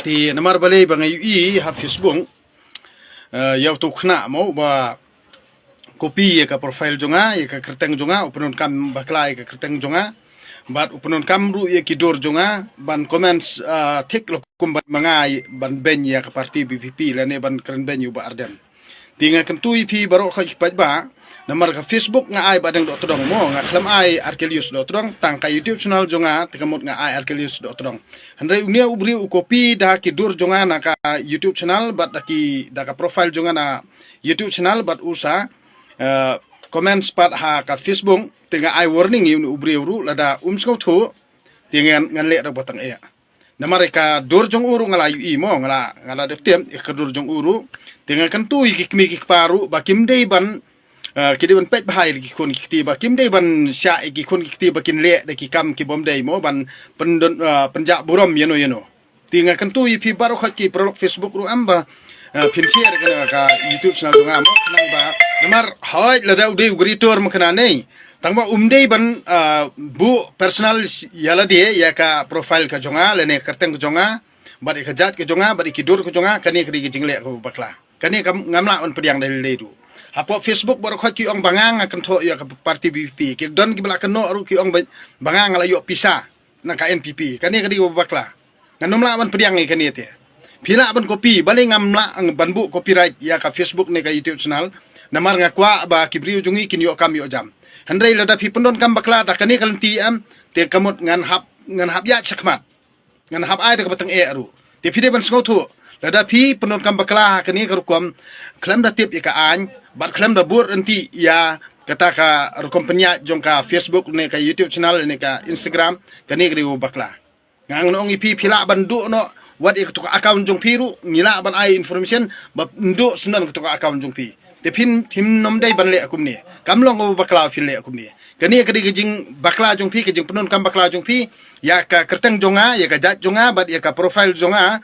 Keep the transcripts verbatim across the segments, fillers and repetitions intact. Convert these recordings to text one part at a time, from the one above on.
Te namar balei ba nga ïohi ha Facebook, eh, ïa uto u khynnah mo ba copy ïa ka profile jong nga, ïa ka kyrteng jong nga, u pyndonkam bakla ïa ka kyrteng jong nga, bad u pyndonkam ruh ïa ki dur jong nga ban comment, eh, thik lok kum ban ma nga ban beiñ ïa ka party VPP lane ban kren beiñ ïa u Bah Ardent. Te nga kyntu ïa phi baroh khoit ki paidbah, namar ka Facebook nga ai Bah Deng Dohtdong mo, nga khlem ai Archelaus Dohtdong, tang ka YouTube channel jong nga te ka mut nga ai Archelaus Dohtdong. Hynrei une u briew u copy da ki dur jong nga na ka YouTube channel bad da ki, da ka profile jong nga na YouTube channel bad u sa, eh, comment pat ha ka Facebook, te nga ai warning ïa une u briew ruh lada um sngewthuh, te ngan, ngan leh da ba tang eh. Namar ïa ka dur jong u ruh nga la ïohi mo, nga la, nga la dep tip ïa ka dur jong u ruh. Te nga kyntu ïa ki kmie ki kpa ruh ba kim dei ban, eh, ki dei ban peit bha ïa ki khun ki kti, ba kim dei ban shah ïa ki khun ki kti ba kin leh da ki kam ki bym dei mo, ban pyndon, eh, pynjah burom ïano ïano. Te nga kyntu ïa phi baroh khoit ki paralok Facebook ruh em ba, eh, phin share ïa kane ka YouTube channel jong nga mo, khnang ba namar hooid lada u dei u creator mo kane ne, tang ba um dei ban, ah, buh personal ïa lade ïa ka profile ka jong nga lane kyrteng ka jong nga, bad ïa ka jait ka jong nga, bad ïa ki dur ka jong nga, kane ka dei ka jingleh kaba bakla. Kane kam, ngam lah ban pdiang da lei ruh. Hapoh Facebook baroh khoit ki ong ba nga nga kynthoh ïa ka party VPP. Ki don kiba la kynnoh ruh ki ong ba, ba nga nga la ïoh pisa na ka NPP. Kane ka dei kaba bakla. Ngan ym lah ban pdiang ïa kane te. Phi lah ban copy, balei ngam lah ban buh copyright ïa ka Facebook ne ka YouTube channel. Namar nga kwah ba ki briew jong ngi kin ïoh kam ïoh jam. Hynrei lada phi pyndonkam bakla da kane ka lynti em, te ka mut ngan hap, ngan hap ïaid shakhmat. Ngan hap ai da kaba tang eh ruh. Te phi dei ban sngewthuh, lada phi pyndonkam bakla ha kane ka rukom, khlem da tip ïa ka aiñ bad khlem da bud ryntih ïa kata ka rukom pynïaid jong ka Facebook ne ka YouTube channel ne ka Instagram, kane ka dei kaba bakla. Nga ong ïa phi, phi lah ban duh noh wat ïa kato ka account jong phi ruh, ngi lah ban ai information ba duh syndon kato ka account jong phi. Te phin, phim nym dei ban leh kumne. Kam long kaba bakla phin leh kumne. Kane ka dei ka jingbakla jong phi, ka jingpyndonkam bakla jong phi ïa ka kyrteng jong nga, ïa ka jait jong nga bad ïa ka profile jong nga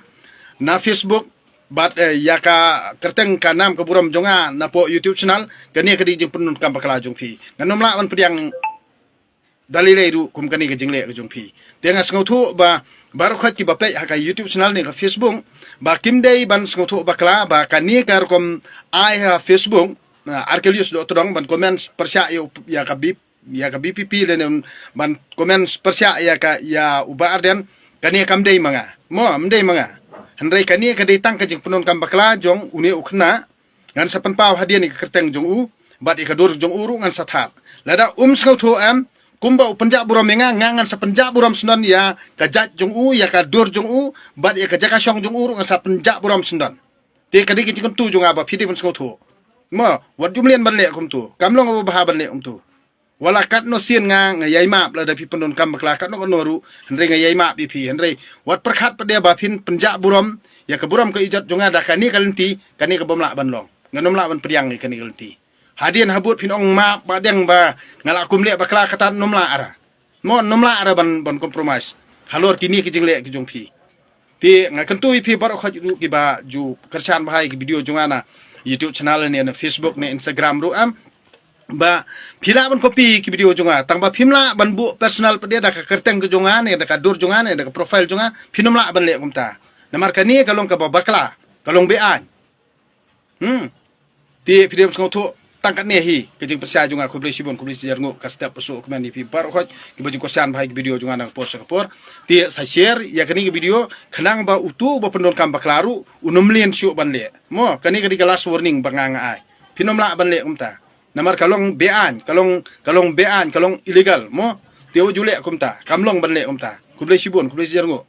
na Facebook bad, eh, ïa ka kyrteng ka nam ka burom jong nga napoh YouTube channel. Kane ka dei ka jingpyndonkam bakla jong phi. Ngan ym lah ban pdiang da lei lei ruh kum kane ka jingleh ka jong phi. Te nga sngewthuh ba baroh khoit kiba peit ha ka YouTube channel ne ka Facebook, ba kim dei ban sngewthuh bakla ba kane ka rukom ai ha Facebook, ah, Archelaus Dohtdong ban comment pyrshah ïa, ïa ka VPP, ïa ka VPP lane ban comment pyrshah ïa ka, ïa u Bah Ardent, kane kam dei ma nga. Mo, kam dei ma nga. Hynrei kane ka dei tang ka jingpyndonkam bakla jong une u khynnah, ngan sa pynpaw hadien ïa ka kyrteng jong u bad ïa ka dur jong u ruh ngan sa thad. Lada um sngewthuh em, kumba u pynjah burom ïa nga, nga ngan sa pynjah burom syndon ïa ka jait jong u, ïa ka dur jong u bad ïa ka jaka shong jong u ruh ngan sa pynjah burom syndon. Te ka dei ka jingkyntu jong nga ba phi dei ban sngewthuh. Mo, wat ju mlien ban leh kumto. Kam long kaba bha ban leh kumto. Wat la katno sien nga, nga ïai map lada phi pyndonkam bakla katno katno ruh, hynrei nga ïai map ïa phi, hynrei wat pyrkhat pat de ba phin pynjah burom ïa ka burom ka ijat jong nga da kane ka lynti, kane ka bym lah ban long. Ngan ym lah ban pdiang ïa kane ka lynti. Hadien habud phin ong map Bah Deng ba nga la kum leh bakla, kata nym lah ara. Mo, nym lah ara ban, ban compromise halor kine ki jingleh ki jong phi. Te nga kyntu ïa phi baroh khoit ruh kiba ju kyrshan bha ïa ki video jong nga na YouTube channel ne na Facebook ne Instagram ruh em, ba phi lah ban copy ki video jong nga, tang ba phim lah ban buh personal pat de da ka kyrteng ka jong nga ne da ka dur jong nga ne da ka profile jong nga, phin ym lah ban leh kumta. Namar kane ka long kaba bakla, ka long be-aiñ. Hmm. Te phi dei ban sngewthuh tang katne hi ka jingpyrshah jong nga. Khublei shibun, khublei shihajar nguh, ka step pyrshah kmen ïa phi baroh khoit kiba jingkyrshan bha ïa ki video jong nga na ka por sha ka por. Te sa share ïa kane ka video khnang ba uto uba pyndonkam bakla ruh un ym mlien shuh ban leh. Mo, kane ka dei ka last warning ba nga nga ai. Phin ym lah ban leh kumta. Namar ka long be-aiñ, ka long, ka long be-aiñ, ka long illegal. Mo, te wat ju leh kumta. Kam long ban leh kumta. Khublei shibun, khublei shihajar nguh.